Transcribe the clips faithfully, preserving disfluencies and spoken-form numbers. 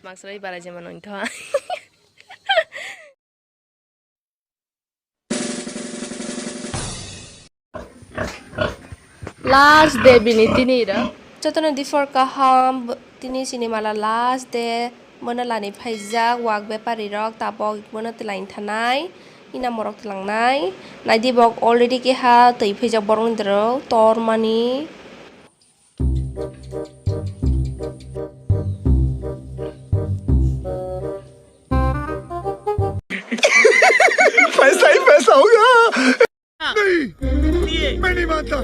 Maksudnya ibarat zaman nonton. Last day bini tini ro. Jotono diphor kaham, tini sini mala last day. Bono lani phaijak wak bepari rok, tabok bono twlaini thanai. Ina morok twlangnai. Naidi bok already keha twi phaijak borok ni doro tormani. पैसा ही पैसा होगा। नहीं, मैं नहीं मानता।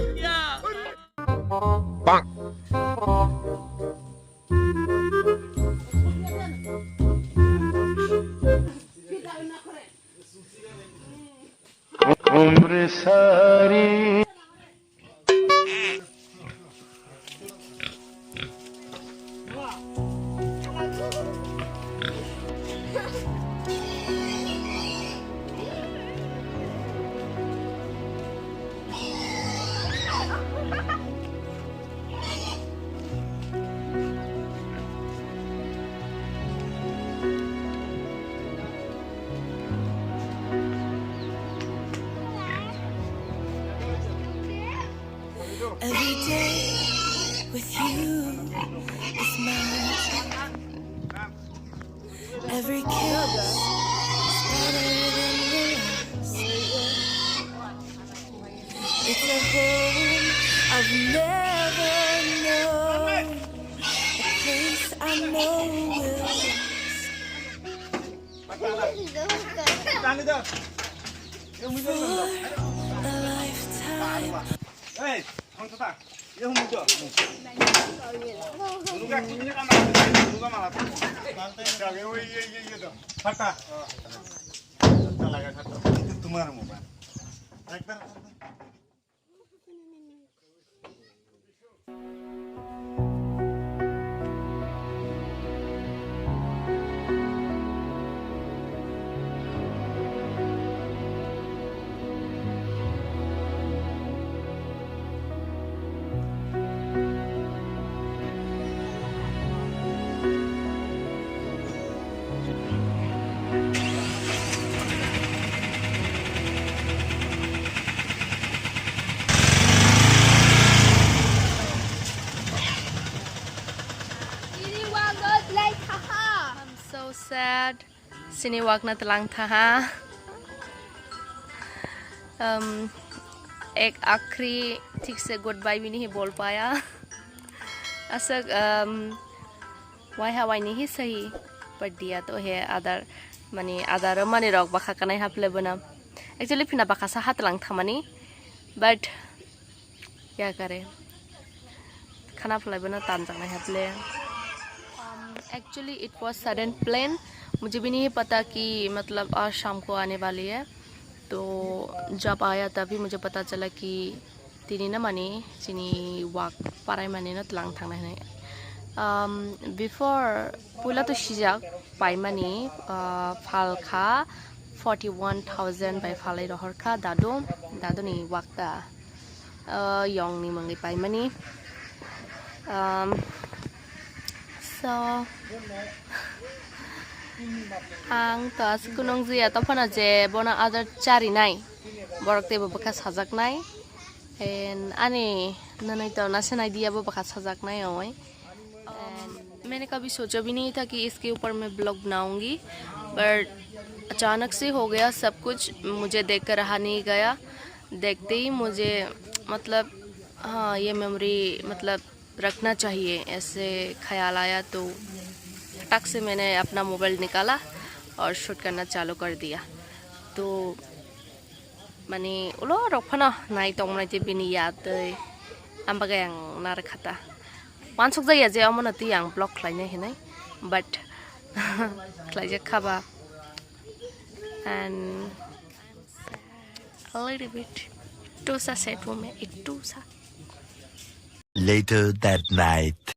Every day with you is magic. Every kiss is better than the last. It's a home I've never known, a place I know will last. For a lifetime. I'm so sad. Sini wakna tlang thaha. Um, ek akhri thik se goodbye bini hi bol paya. Aswk, um, wai ha wai ni hi sahi. But dia to he adar, mani adar mani rok bakha kanai haple bona. Actually phina bakha sa hatlang thamani. But Ya kare. Khana phalai bono tanjaknai haple. Um, actually, it was sudden plan. मुझे भी नहीं पता कि, मतलब, आज शाम को आने वाली है। तो जब आया, तभी मुझे पता चला कि tini na mani chini wak parai mani no tlang thangnai hinui. Um, before, puila to sijak paimani, uh, phalkha forty one thousand bai phalai rohorkha dadu, daduni wakta. Uh, yongni mungwi paimani. Um, so, ang to aswk kunung jia tophano je bono adar charinai, borok teibo bwkha sajaknai. And ani nwnwi to nasenai diya bo bwkha sajaknai oi. मैंने कभी सोचा भी नहीं था कि इसके ऊपर मैं ब्लॉग बनाऊंगी, पर अचानक से हो गया सब कुछ, मुझे देख कर रहा नहीं गया। देखते ही मुझे, मतलब, हाँ, ये मेमोरी, मतलब, रखना चाहिए, ऐसे ख्याल आया, तो फटाक से मैंने अपना मोबाइल निकाला और शूट करना चालू कर दिया। तो Mani ulo rok phano nai tongmani tei bini ya tei, ang bagwi ang narwkha ta. Wansuk jaya je omono twi ang vlog khlainai hinui, but khlaijak kha ba. And a little bit, tusa said woman, it tusa. Later that night.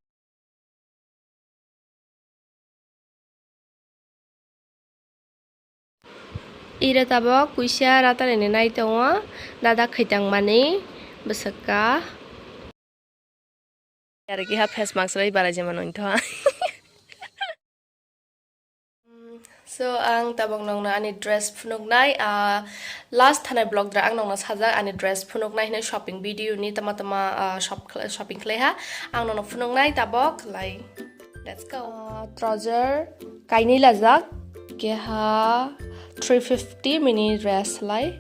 Ira tabok kuisa ratarani nai tongo, dada khaitang mani bwswk ka. Yar keha face mask bai bara jema nongtho. So, ang tabok nongno ani dress phunuknai, ah, last thanai vlog dra ang nongno sajak ani dress phunuknai hinwi shopping video ni tama tama, ah, shop khl-, shopping khlaiha. Ang nongno phunuknai tabok lai. Let's go. Ah, trouser kainwi lajak, keha three fifty mini dress lai.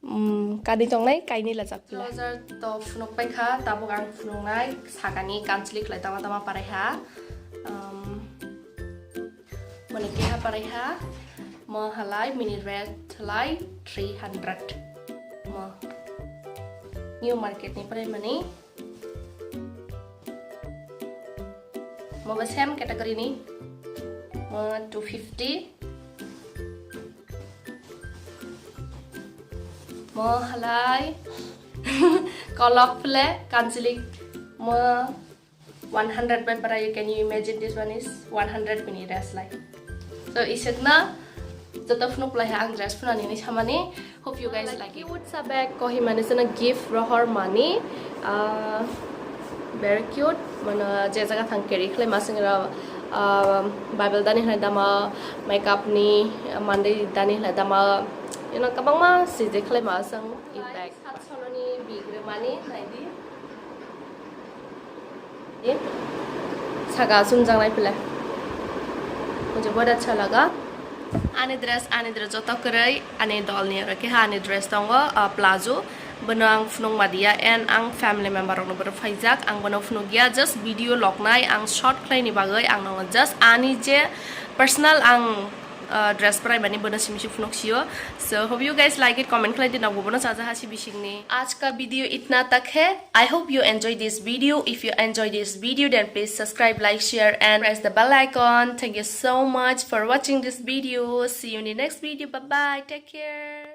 Mm, kani tongnai kainwi lajak pila. Trouser to phunuk paikha, tabuk ang phunuknai sakani kanchli khlai tama tama paraiha. Um, mani keha paraiha, mo halai mini rate halai three hundred. Mo New Market ni parai mani. Mo bo same category ni. Mo two fifty. Mo halai kolok phle kanchli mo one hundred bai parai. Can you imagine, this one is one hundred mini dress lai. So, isekna joto phunuk lai ang dress phunani ni samani. Hope you guys like it. Cute sa bag kohimani sana gift rohor mani. Ah, very cute. Mano je jaga thang carry khlai ma sing ra, ah, Bible dani hlai dama, makeup ni, ah, mandai dani hlai dama. You know, kabangma sije khlai ma sang i bag. Sat soloni bigre mani naidi. Saka sumjak nai pile. Mujhe bahut acha laga. Ani dress, ani dress joto kwrwi, ani dol ni aro keha ani dress tongo, ah, plazo. Bono ang phunuk ma diya and ang family member rokno bono phaijak. Ang bono phunuk ya, just video loknai, ang short khlai ni bagwi ang nongo just ani je personal ang, ah, dress prai mani bono simi si phunuk sio. So, hope you guys like it, comment khlai di, nokbo bono chaja ha si bisingni. Aaj ka video itna tak hai. I hope you enjoy this video. If you enjoy this video, then please subscribe, like, share, and press the bell icon. Thank you so much for watching this video. See you in the next video. Bye bye. Take care.